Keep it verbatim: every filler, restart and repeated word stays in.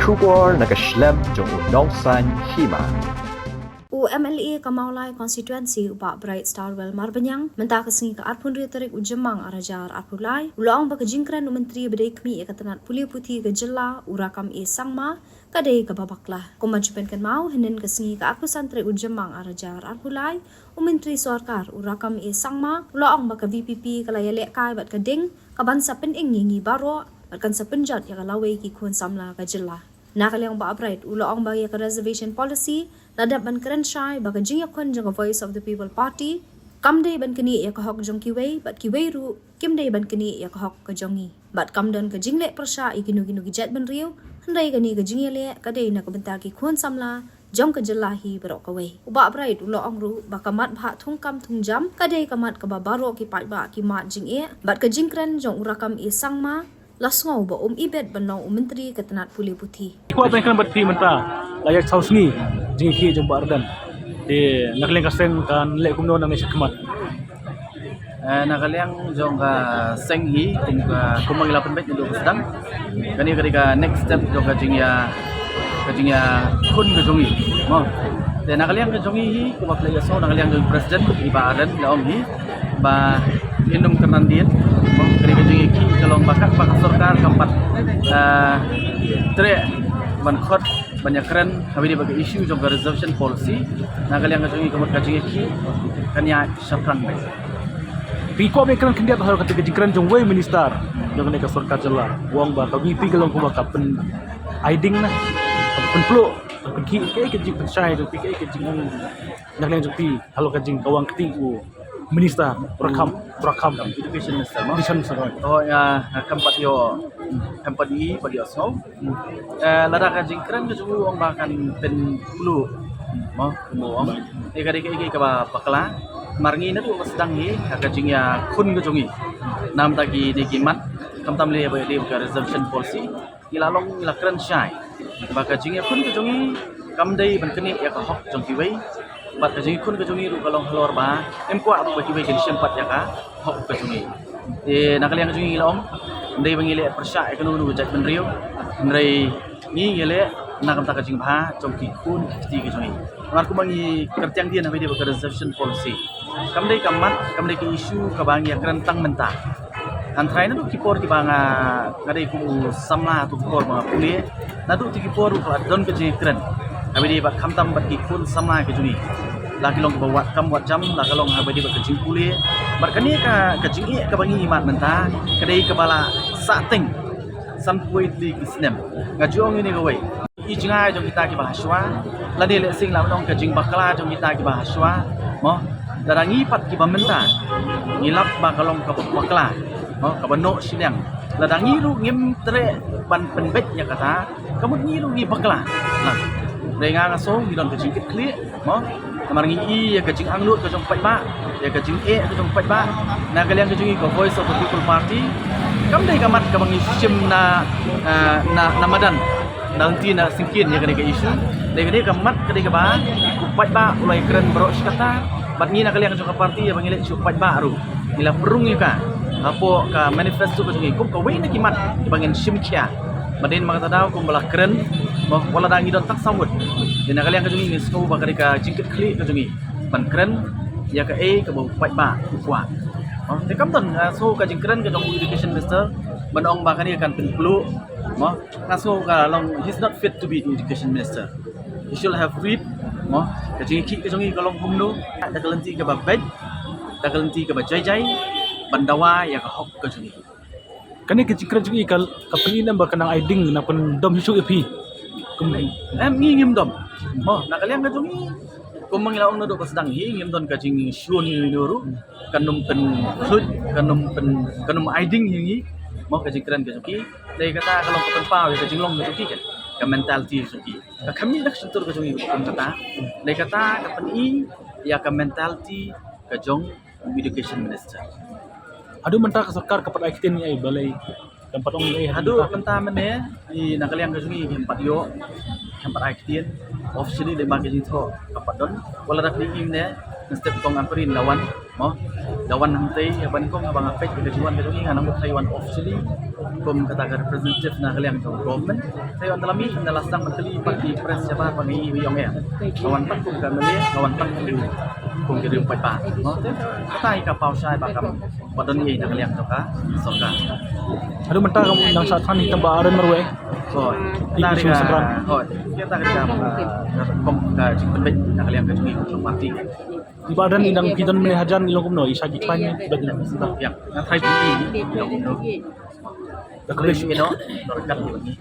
Khubor na ka shlem jong u nongsaiñ hima. U M L A ka Mawlai Constituency, u Bah Bright Starwell Marbaniang, mynta ka sngi ka arphew hynriew tarik u Jymmang arhajar arphew lai, u la ong ba ka jingkren u Myntri ba dei khmih ïa ka tnat pule puthi ka jylla, u Rakkam A Sangma, ka dei kaba bakla. Kum ban shu pynkynmaw, hynnin ka sngi ka arphew san tarik u Jymmang arhajar arphew lai, u Myntri Sorkar, u Rakkam A Sangma, u la ong ba ka V P P ka la ïalehkai bad ka ding, ka ban sa pyning ïa ngi baroh, bad kan sa pynjot ïa ka lawei ki khun samla ka jylla. Na ka liang Bah Bright, u la ong ba ïa ka reservation policy, la dep ban kren shai ba ka jingïakhun jong ka Voice of the People Party kam dei ban knieh ïa ka hok jong kiwei, bad kiwei ruh kim dei ban knieh ïa ka hok ka jong ngi. Bad kam don ka jingleh pyrshah ïa kino kino ki jaitbynriew, hynrei kane ka jingïaleh ka dei na ka bynta ki khun samla jong ka jylla hi baroh kawei. U Bah Bright u la ong ruh ba ka mat bhah thungkam thungjam ka dei ka mat kaba baroh ki paidbah ki mad jingeh, bad ka jingkren jong u Rakkam A Sangma la sngew ba um ibit ban long u Myntri ka tnat pule puthi. Kwah ban kren bad phi mynta, la ïa saw sngi jingïakhih jong Bah Ardent. Te na ka liang ka seng kan leh kumno nangne shakhmat? Eh, na ka liang jong ka seng hi, kum ka, kum ba ngi la pynbeit naduh ba sdang, kane ka dei ka next step jong ka jingïa, ka jingïakhun ka jong ngi, mo. Te na ka liang ka jong ngi hi, kumba la ïa sngew na ka liang jong president, i Bah Ardent, la ong hi ba in ym kyrnandien, mo, ka dei ka jingïakhih ka long ba katba ka sorkar kam pat, eh, treh ban khot ban ïakren ha kaba ïadei bad ka issue jong ka reservation policy. Na ka liang ka jong ngi ka mut ka jingïakhih kan ïaid shaphrang beit. Phi kwah ban kren khyndiat halor kata ka jingkren jong uwei u minister jong kane ka sorkar jylla, u ong ba ka V P ka long kumba ka pyn-ai ding na, ka pynpluh, ka pynkhih, kaei ka jingpynshai jong phi, kaei ka jingong na ka liang jong phi halor ka jingkawang kti u minister, u Rakkam, u Rakkam. Education minister, mo? Education minister, right. Oh, ïa, nga kam pat ïoh, kam pat ïohi, pat ïohsngew. Eh, lada ka jingkren ka jong u ong ba kan pynpluh, mo, kumba u ong, eh, ka dei kaei kaei kaba bakla. Namar ngi naduh ba sdang hi ha ka jingïakhun ka jong ngi, namar kine ki mat, khamtam lei ba ïadei bad ka reservation policy, ngi la long, ngi la kren shai ba ka jingïakhun ka jong ngi kam dei ban knieh ïa ka hok jong kiwei, bad ka jingïakhun ka jong ngi ruh ka long halor ba ym kwah ruh ba kiwei kin shim pat ïa ka hok ka jong ngi. Te na ka liang ka jong ngi, ngi la ong, ym dei ba ngi leh pyrshah ïa kano kano ka jaitbynriew, hynrei ngi, ngi leh na ka bynta ka jingbha jong ki khun ki kti ka jong ngi. Namar kumba ngi kyrtiang dien ha kaba ïadei bad ka reservation policy, kam dei ka mat, kam dei ka issue kaba ngi ïakren tang mynta. Hynrei naduh ki por kiba nga, nga dei kum u samla, naduh ki por ba nga pule, naduh ki por ruh ka la don ka jingkren ha kaba ïadei bad, khamtam bad ki khun samla ki jong ngi, la ki long kiba wad kam wad jam, la ka long ha kaba ïadei bad ka jingpule. Bad kane ka, ka jingeh kaba ngi mad mynta ka dei kaba la sahteng sanphew tylli ki snem. Nga ju ong ïa kane kawei, i jngai jong kita kiba hashwa, lane lehse lah ban ong ka jingbakla jong kita kiba hashwa, mo. Lada ngi pat kiba mynta ngi lap ba ka long kaba bakla, mo, kaba noh shiliang, lada ngi ruh ngim treh ban pynbeit ïa kata, ka mut ngi ruh ngi bakla. Hynrei nga, nga sngew ngi don ka jingkitkhlieh, mo. Namar ngi i ïa ka jingangnud ka jong paidbah, ïa ka jingeh ka jong paidbah. Na ka liang ka jong ngi ka Voice of the People Party, kam dei ka mat kaba ngi shim na, eh, na, na madan, na lynti na syngkien ïa kane ka issue. Dei ka, dei ka mat ka dei kaba u paidbah u la ïakren baroh shi katta. Bad ngi na ka liang ka jong ka party, ïa ba ngi leit sha u paidbah ruh ngi la pynrung ïa ka hapoh ka manifesto ka jong ngi kum kawei na ki mat ba ngin shim khia. Bad dei namar kata daw kumba la kren, mo, wat lada ngi don tang saw ngut, dei na ka liang ka jong ngi ngi sngew ba ka dei ka jingkitkhlieh ka jong ngi ban kren ïa kaei kaba u paidbah u kwah. Mo, te kam don, nga sngew ka jingkren ka jong u Education Minister ban ong ba kane kan pynpluh, mo, nga sngew ka long, he's not fit to be the Education Minister. He should have read, mo, ka jingïakhih ka jong ngi ka long kumno, da ka lynti kaba beit, da ka lynti kaba jai jai, ban dawa ïa ka hok ka jong ngi. Kane ka jingkren jong i ka, ka pyni ne em ba ka nang ai ding, nang pyndom shuh shuh ïa phi? Kum, em, ngi ngim dom. Mo, na ka liang ka jong ngi, kumba ngi la ong naduh ba sdang hi, ngim don ka jingshlur ïa uno uno ruh. Kan ym pynkhluit, kan ym pyn, kan ym ai ding ïa ngi, mo, ka jingkren ka jong ki. Dei kata ka long ka pynpaw ïa ka jinglong ka jong ki, ka, ka mentality ka jong ki. Ka kham mih na ka shyntur ka jong ngi ruh kum kata. Dei kata ka pyni ïa ka mentality ka jong u Education Minister. Haduh mynta ka sorkar kam pat ai ktien ïa i, balei kam pat ong ïa i haduh mynta? Haduh mynta mynne, i na ka liang ka jong ngi kam pat ïoh, kam pat ai ktien officially, dei ma ka jingthoh kam pat don. Wat la da phi i mynne, mynstep Kong Ampareen la wan, mo. Da wan hangtei, ban kong, ba nga peit ka jingwan ka jong ngi, nga nang mut tei wan officially kum kata ka representative na ka liang ka government. Tei wan da la mih, da la sdang ban kylli party press shabar ba ngi i ong em. Nga wan pat kum ka M L A, nga wan pat kum, kum ka riew paidbah. Mo, tei kata hi ka paw shai ba kam, ba don ei na ka liang jong ka sorkar. Haduh mynta ka dang sa than hi tang ba aren marwei. Hoi, kata ka, hoi, kata ka, ah, kum ka jingpynbeit na ka liang ka jong ngi kum party. Iba don i dang phi don mynne hajan i long kumno, i sa ki khlaiñ. Ïa, nga tharai phi i long kumno. Da khlaiñ i no, no ryngkat i bad ngi.